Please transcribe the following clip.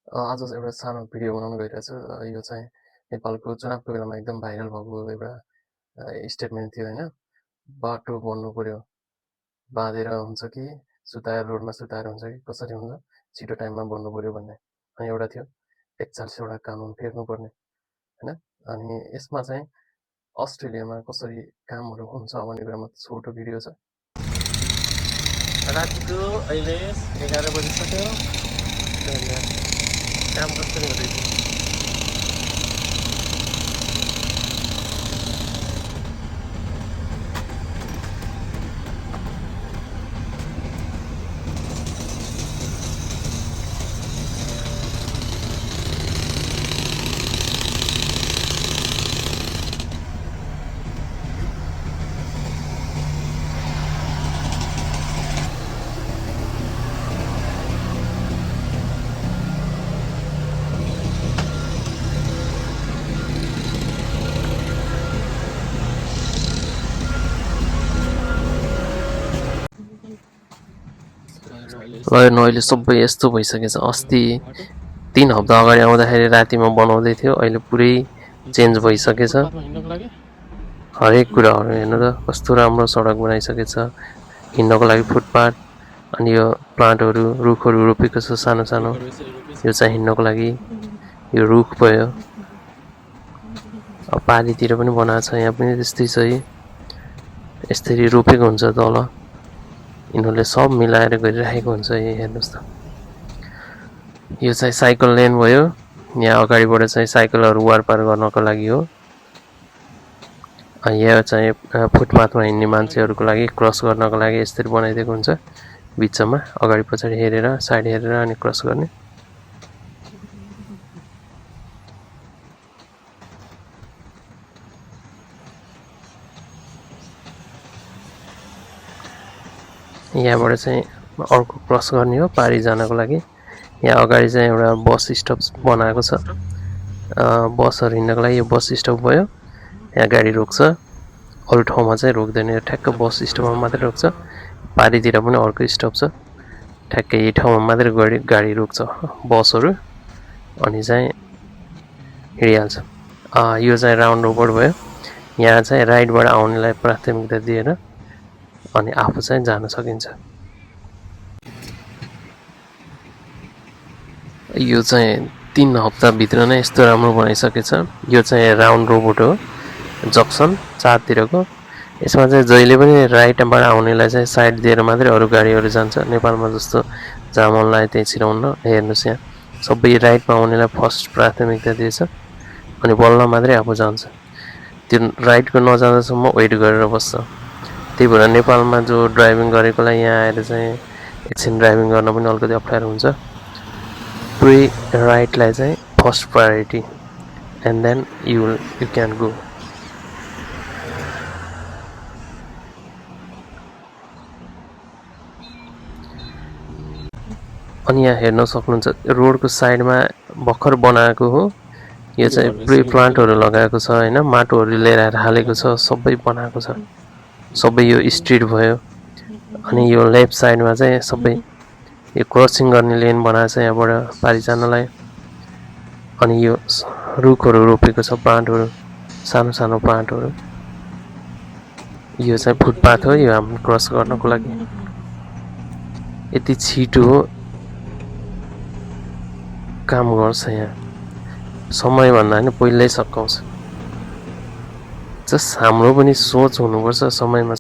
आज एउटा सानो भिडियो बनाउन गइरहेछु। यो चाहिँ नेपालको चुनावको बेलामा एकदम भाइरल भएको एउटा स्टेटमेन्ट थियो होइन। बाटो बन्नु पर्यो, बाँधेर हुन्छ कि सुताएर, रोडमा सुताएर हुन्छ कि कसरी हुन्छ, छिटो टाइममा बन्नु पर्यो भन्ने। अनि एउटा थियो 41वटा कानुन फेर्नुपर्ने होइन। अनि यसमा चाहिँ अस्ट्रेलियामा कसरी कामहरू हुन्छ भन्ने कुरामा छोटो भिडियो छ। रातिको अहिले 11 बजिसक्यो। काम कसरी हुँदैछ? ल अहिले सबै यस्तो भइसकेछ। अस्ति 3 हप्ता अगाडि आउँदाखेरि रातिमा बनाउँदै थियो, अहिले पुरै चेन्ज भइसकेछ। हरेक कुराहरू हेर्नु त कस्तो राम्रो सडक बनाइसकेछ, हिँड्नको लागि फुटपाथ। अनि यो प्लान्टहरू, रुखहरू रोपेको छ सानो सानो, यो चाहिँ हिँड्नको लागि। यो रुख भयो, अब पारीतिर पनि बनाएको छ, यहाँ पनि त्यस्तै छ। यसरी रोपेको हुन्छ तल, यिनीहरूले सब मिलाएर गरिराखेको हुन्छ। हेर्नुहोस् त, यो चाहिँ साइकल लेन भयो। यहाँ अगाडिबाट चाहिँ साइकलहरू वारपार गर्नको लागि हो। यहाँ चाहिँ फुटपाथमा हिँड्ने मान्छेहरूको लागि, क्रस गर्नको लागि यसरी बनाइदिएको हुन्छ। बिचमा अगाडि पछाडि हेरेर, साइड हेरेर अनि क्रस गर्ने। यहाँबाट चाहिँ अर्को क्रस गर्ने हो पारी जानको लागि। यहाँ अगाडि चाहिँ एउटा बस स्टप बनाएको छ, बसहरू हिँड्नको लागि। यो बस स्टप भयो, यहाँ गाडी रोक्छ, अरू ठाउँमा चाहिँ रोक्दैन। यो ठ्याक्क बस स्टपमा मात्रै रोक्छ। पारीतिर पनि अर्को स्टप छ, ठ्याक्कै यही ठाउँमा मात्रै गाडी रोक्छ बसहरू, अनि चाहिँ हिँडिहाल्छ। यो चाहिँ राउन्ड रोबोट भयो। यहाँ चाहिँ राइटबाट आउनेलाई प्राथमिकता दिएर अनि आफू चाहिँ जान सकिन्छ। यो चाहिँ 3 हप्ताभित्र नै यस्तो राम्रो बनाइसकेछ। यो चाहिँ राउन्ड रोबोट हो, जक्सन 4तिरको। यसमा चाहिँ जहिले पनि राइटबाट आउनेलाई चाहिँ साइड दिएर मात्रै अरू गाडीहरू जान्छ। नेपालमा जस्तो जहाँ मन लाग्यो त्यहीँ छिराउन। हेर्नुहोस्, यहाँ सबै राइटमा आउनेलाई फर्स्ट प्राथमिकता दिएछ, अनि बल्ल मात्रै आफू जान्छ। त्यो राइटको नजाँदासम्म वेट गरेर बस्छ। त्यही भएर नेपालमा जो ड्राइभिङ गरेकोलाई यहाँ आएर चाहिँ एकछिन ड्राइभिङ गर्न पनि अलिकति अप्ठ्यारो हुन्छ। पुरै राइटलाई चाहिँ first priority, and then you can go. अनि यहाँ हेर्न सक्नुहुन्छ, रोडको साइडमा भर्खर बनाएको हो। यो चाहिँ पुरै प्लान्टहरू लगाएको छ होइन, माटोहरू लिएर आएर हालेको छ, सबै बनाएको छ। सबै यो स्ट्रिट भयो। अनि यो लेफ्ट साइडमा चाहिँ सबै यो क्रसिङ गर्ने लेन बनाएको छ यहाँबाट पारी जानलाई। अनि यो रुखहरू रोपेको छ, प्लान्टहरू, सानो सानो प्लान्टहरू। यो चाहिँ फुटपाथ हो, यो हामी क्रस गर्नको लागि। यति छिटो काम गर्छ यहाँ, समयभन्दा पनि पहिल्यै सकाउँछ। जस्ट हाम्रो पनि सोच हुनुपर्छ समयमा